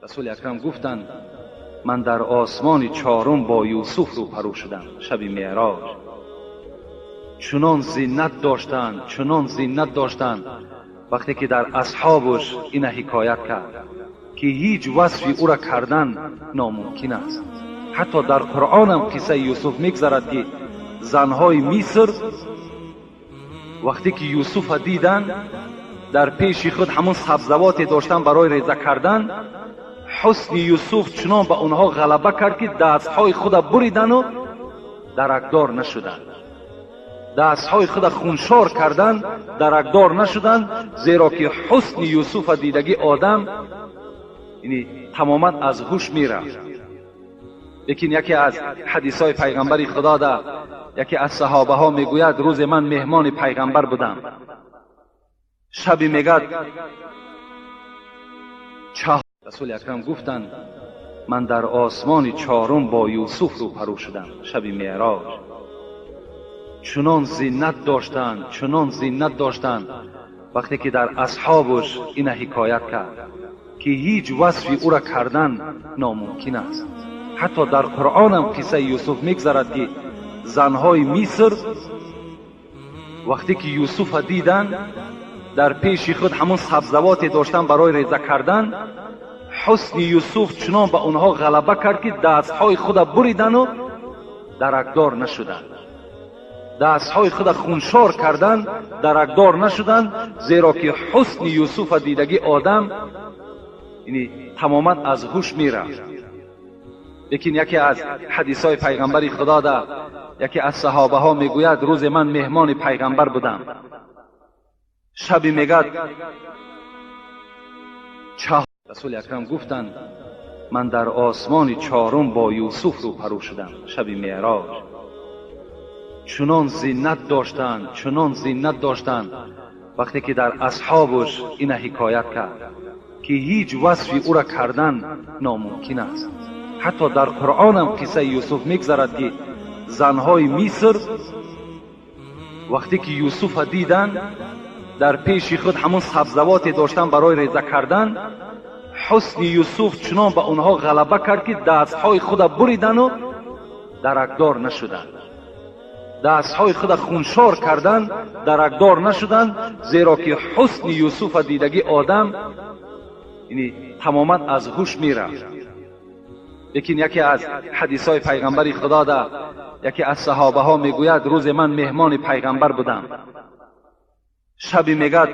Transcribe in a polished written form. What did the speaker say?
Расули Акрам гуфтанд: ман дар осмони чорум бо Юсуф рӯпарӯ шудам шаби Меъроҷ. Чунон зинат доштанд, чунон зинат доштанд, вақте ки дар асҳобаш ина ҳикоят кард, ки ҳеҷ васфи ӯра кардан номумкин аст. Ҳатто дар Қуръонам қиссаи Юсуф мегзарад, ки занҳои Миср вақте ки Юсуфа диданд, дар пеши худ ҳамон сабзавоте доштанд барои реза кардан, ҳусни Юсуф чунон ба онҳо ғалаба кард, ки дастҳои худа буридану даракдор нашуданд. Дастҳои худа хуншор карданд, даракдор нашуданд, зеро ки ҳусни Юсуфа дидагӣ одам яъне тамоман аз ҳуш мерафт. Лекин яке аз ҳадисҳои пайғамбари Худо да яке аз саҳобаҳо мегӯяд: рӯзе ман меҳмони пайғамбар будам. Шаби мегӯяд, Расули Акрам гуфтанд: ман дар осмони чорум бо Юсуф рӯпарӯ шудам шаби Меъроҷ. Чунон зинат доштанд, чунон зинат доштанд, вақте ки дар асҳобаш ина ҳикоят кард, ки ҳеҷ васфи ӯра кардан номумкин аст. Ҳатто дар Қуръонам қиссаи Юсуф мегзарад, ки занҳои Миср вақте ки Юсуфа диданд, дар пеши худ ҳамон сабзавоте доштанд барои реза кардан, ҳусни Юсуф чунон ба онҳо ғалаба кард, ки дастҳои худа буридану даракдор нашуданд. Дастҳои худа хуншор карданд, даракдор нашуданд, зеро ки ҳусни Юсуфа дидагӣ одам яъне тамоман аз ҳуш мерафт. Лекин яке аз ҳадисҳои пайғамбари Худо да яке аз саҳобаҳо мегӯяд: рӯзе ман меҳмони пайғамбар будам. Шаби мегӯяд, Расули Акрам гуфтанд: ман дар осмони чорум бо Юсуф рӯпарӯ шудам шаби Меъроҷ. Чунон зинат доштанд, чунон зинат доштанд, вақте ки дар асҳобаш ина ҳикоят кард, ки ҳеҷ васфи ӯра кардан номумкин аст. Ҳатто дар Қуръонам қиссаи Юсуф мегзарад, ки занҳои Миср вақте ки Юсуфа диданд, дар пеши худ ҳамон сабзавоте доштанд барои реза кардан, ҳусни Юсуф чунон ба онҳо ғалаба кард, ки дастҳои худа буридану даракдор нашуданд. Дастҳои худа хуншор карданд, даракдор нашуданд, зеро ки ҳусни Юсуфа дидагӣ одам яъне тамоман аз ҳуш мерафт. Лекин яке аз ҳадисҳои пайғамбари Худо да яке аз саҳобаҳо мегӯяд: рӯзе ман меҳмони пайғамбар будам. Шаби мегӯяд,